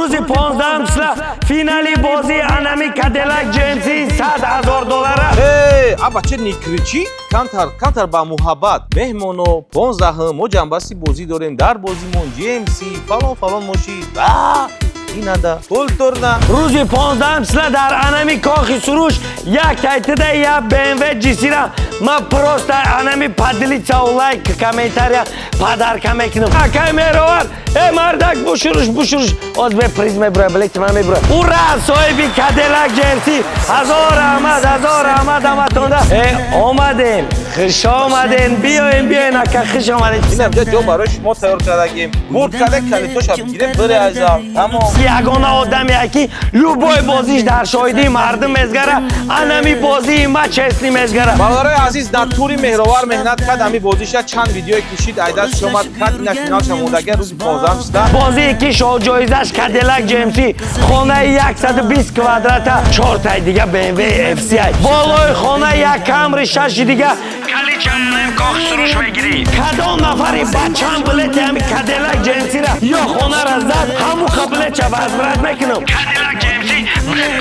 Рӯзи 15 числа финали бозии анами Кадиллак GMC 100 000 доллара. Э, а бача, не кричи, камтар, камтар, ба муҳаббат. Меҳмоно, 15-м мо ҷанбасти бозӣ дорем, дар бозимон GMC, фалон фалон мошин. А, инада культурно. Рӯзи 15 числа дар анами Кохи Суруш як тайтида як BMW GC-ра ман просто анами поделиться, лайк, комментария подарка мекунам. Акай Меҳровар, э мардак, бушуруш, бушуруш, оз бе приз мебура, билети ман мебура. Ура, соҳиби Кадиллак GMC! Ҳазор раҳмат, ҳазор раҳмат ҳаматонда. Э, омадем, хуш омадем, биёем, биёен, ака, хуш омадем. Инам ҷо ҷо барои шумо тайёр кардагим. Бурд карда, калитоша бигирем, бире азам. Тамом. Ягона одаме, ки любой бозиш дар шоҳидии мардум мезгара, анами бозии ма честный мезгара. Бародарои азиз, дар тури Меҳровар меҳнат кард, ҳами бозиша чанд видеое кишид, айдас шомад кард, ина финалша мондага рӯзи 15 числа. Бозие ки шоҳҷоизаш Кадиллак GMC, хонаи 120 квадрата, чортай дига BMW FC, болои хона як Камри, шаши дига. Каличам Кох Суруш мегирӣ. Кадом нафари бачам билети ҳами Кадиллак GMC-ра ё хонара зад, ҳамуқа билетча возврат мекунам. Кадиллак GMC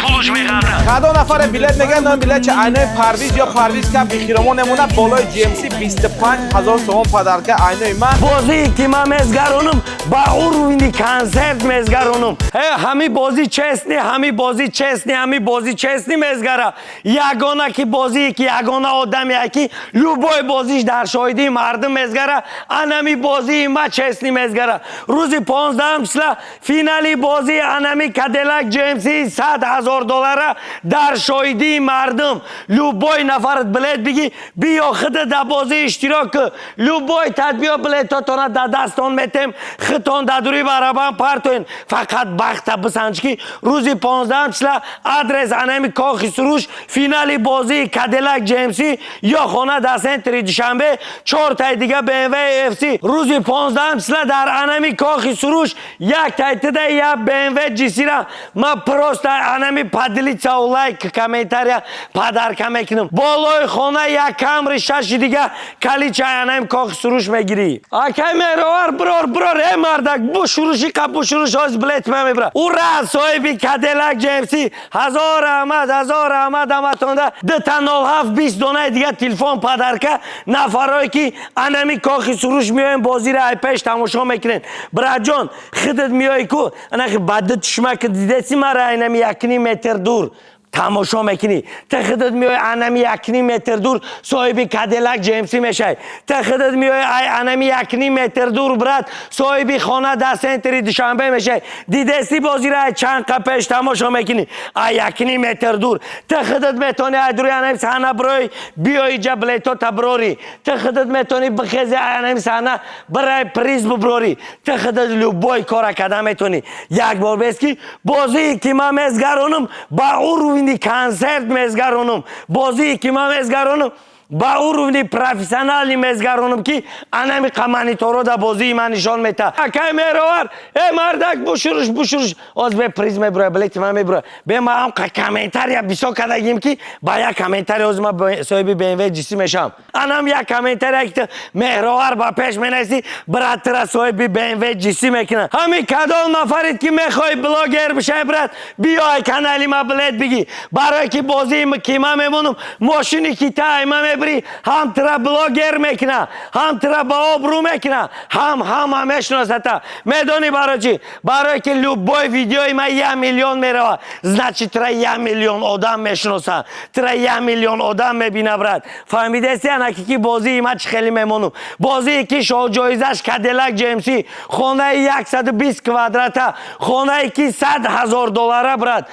пулуш меғарда. Кадом нафаре билет мегирад, ном билетча айнои Парвиз ё Парвиз ка бихиромон мемонад, болои GMC 25 ҳазор сомон подарка айнои ман. Бозие ки ман мезгаронам, ба уровни консерт мезгаронам. Э, ҳами бозӣ честный, ҳами бозӣ честный, ҳами бозӣ честный мезгара. Ягона ки бозие ки ягона одаме, ки любой бозиш дар шоҳидии мардум мезгара, анами бозии ма честный мезгара. Рӯзи 15 числа финали бозии анами Кадиллак GMC 100 000 доллара дар шоҳидии мардум. Любой нафарат билет бигӣ, биё, худа дар бозӣ иштирок кӣ. Любой тадбиё, билетотона дар дастон метем, хитон дар дури барабан партоен. Фақат бахта бисанҷ, ки рӯзи 15 числа адрес анами Кохи Суруш, финали бозии Кадиллак GMC ё хона дар центри Душанбе, чортаи дига BMW FC. Рӯзи 15 числа дар анами Кохи Суруш як тайтида як BMW GC-ра ман просто анами поделиться, лайк, комментария подарка мекунам. Болои хона як Камри, шаши дига. Каличай анами Кохи Суруш мегирӣ. Акай Меҳровар, бирор, бирор, э мардак, бушуруши қа, бушуруш, ҳоз билет ма мебира. Ура, соҳиби Кадиллак GMC! Ҳазор раҳмат, ҳазор раҳмат ҳаматонда. Дута 07, 20 донаи дига телефон подарка. Нафарое ки анами Кохи Суруш меоем, бозиро ай пеш тамошо мекунед. Братҷон, худат меои ку, анахи ба ду чишмаки дидеси мара, айнами 1,5 метр дур тамошо мекунӣ. Та худат меои, анами 1,5 метр дур соҳиби Кадиллак GMC мешавӣ. Та худат меои, ай анами 1,5 метр дур, брат, соҳиби хона дар центри Душанбе мешавӣ. Дидести, бозиро ай чанд қа пеш тамошо мекунӣ, ай 1,5 метр дур. Та худат метавонӣ ай дури анами саҳна бирои, биёи ҷа, билетота бирорӣ. Та худат метавонӣ бихези, ай анами саҳна бирай, приз биброрӣ. Та худат любой кора карда метавонӣ. Як бор бест, ки бозие ки ман мезгаронам, ба уровни консерт мезгаронам. Бозие ки ман мезгаронам, ба уровни профессиональный мезгаронам, ки анами қа мониторо дар бозии ман нишон мета. Акай Меҳровар, э мардак, бушуруш, бушуруш, оз бе приз мебура, билети ман мебура. Бе ма ҳам комментария бисёр кардагим, ки ба як комментария оз ма соҳиби BMW GC мешавам. Анам як комментария ки Меҳровар ба пеш менависӣ, брат, тира соҳиби BMW GC мекунад. Ҳамин кадом нафаред, ки мехоҳӣ блогер бишавӣ, брат, биёй канали ма, билет бигӣ, барое ки бозии ки ман мемонам, мошини ки та ма мебирӣ, ҳам тира блогер мекуна, ҳам тира ба обрӯ мекуна, ҳам ҳама мешиносата. Медонӣ барои чӣ? Барое ки любой видеои ма 1 миллион мерава, значит, тира 1 миллион одам мешиноса, тира 1 миллион одам мебина. Брат, фаҳмидеси, анаки ки бозии ма чӣ хеле мемонум? Бозие ки шоҳҷоизаш Кадиллак GMC, хонаи 120 квадрата, хонае ки 100 000 доллара, брат,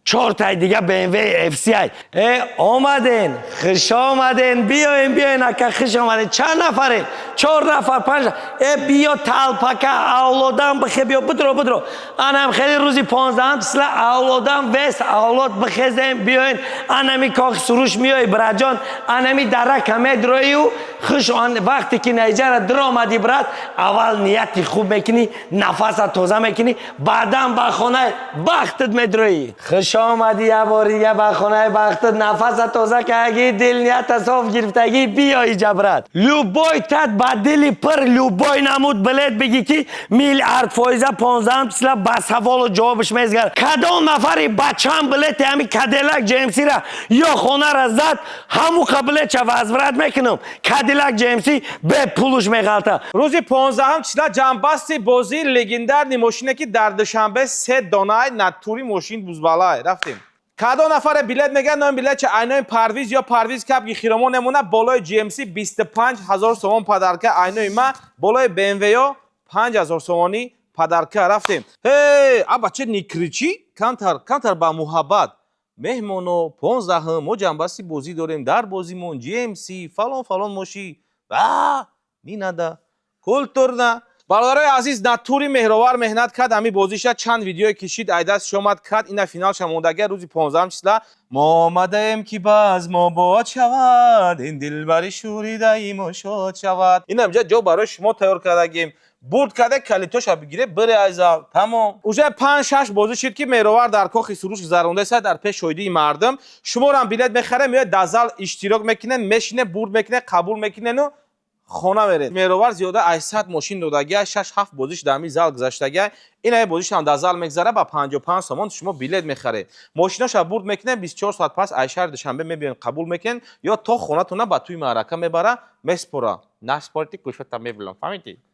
чортай дига BMW FC. Э, омаден, хуш омаден, биёен, биёен, ака, хуш омаден. Чанд нафарен? Чор нафар, панҷ. Э, биё, талпака авлодан бихе, биё, бидро, бидро. Анам хеле рӯзи 15 числа авлодан вес авлод бихезем, биёен анами Кохи Суруш. Миёи, братҷон, анами дарака медроию хуш он вақте ки наиҷара диромадӣ, брат, аввал нияти хуб мекунӣ, нафаса тоза мекунӣ, баъдан ба хонаи бахтат медроӣ. Хуш Хушомадӣ як бори дига ба хонаи бахтат. Нафаса тоза кардагӣ, дил нията соф гирифтагӣ, биё иҷа, брат. Любой тат ба дили пир, любой намуд билет бигӣ, ки миллиард фоиза 15 числа ба саволу ҷавобш мезгар. Кадом нафари ба чанд билети ҳами Кадиллак GMC-ра ё хонара зад, ҳамуқа билетша возврат мекунам. Кадиллак GMC бе пулуш меғалта. Рӯзи 15 числа ҷамъбасти бозии легендарный мошине, ки дар Душанбе се донай натури мошин бузбалай. Рафтем. Кадом нафаре билет мегӯяд, номи билетча айнои Парвиз ё Парвиз капги хиромон немона, болои GMC 25 ҳазор сомон подарка, айнои ма болои BMW 5 ҳазор сомонӣ подарка. Рафтем. Ҳей, а бача, не кричи, камтар, камтар ба муҳаббат. Меҳмоно, 15 мо ҷамъбасти бозӣ дорем. Дар бозимон GMC, фалон фалон мошин. А не надо, культурно. Бародарои азиз, натури Меҳровар меҳнат кард, ҳами бозиша чанд видеое кишид, айдастш омад, кард. Ина финалша мондагия рӯзи 15 числа. Мо омадаем, ки базмо бод шавад, ин дилбари шӯридаимо шод шавад. Ина инҷа ҷо барои шумо тайёр кардагим. Бурд карда, калитоша бигире, бире айза, тамом. Уже панҷ шаш бозӣ шид, ки Меҳровар дар кохи Суруш гузарондаеса дар пеш шоҳидии мардум. Шуморам билет мехарем, меояд, дар зал иштирок мекунем, мешине, бурд мекуне, қабул мекунену хона меред. Меҳровар зиёда аз 100 мошин додагия, шаш ҳафт бозиш дар ҳамин зал гузаштагия. Ина бозишам дар зал мегзара. Ба 55 сомон шумо билет мехаред, мошиноша бурд мекунед, 24 соат пас аз шаҳри Душанбе мебиён, қабул мекунед ё то хонатона ба тӯи маърака мебара, меспора. Наспорти, кушота мебилам, фаҳмидӣ?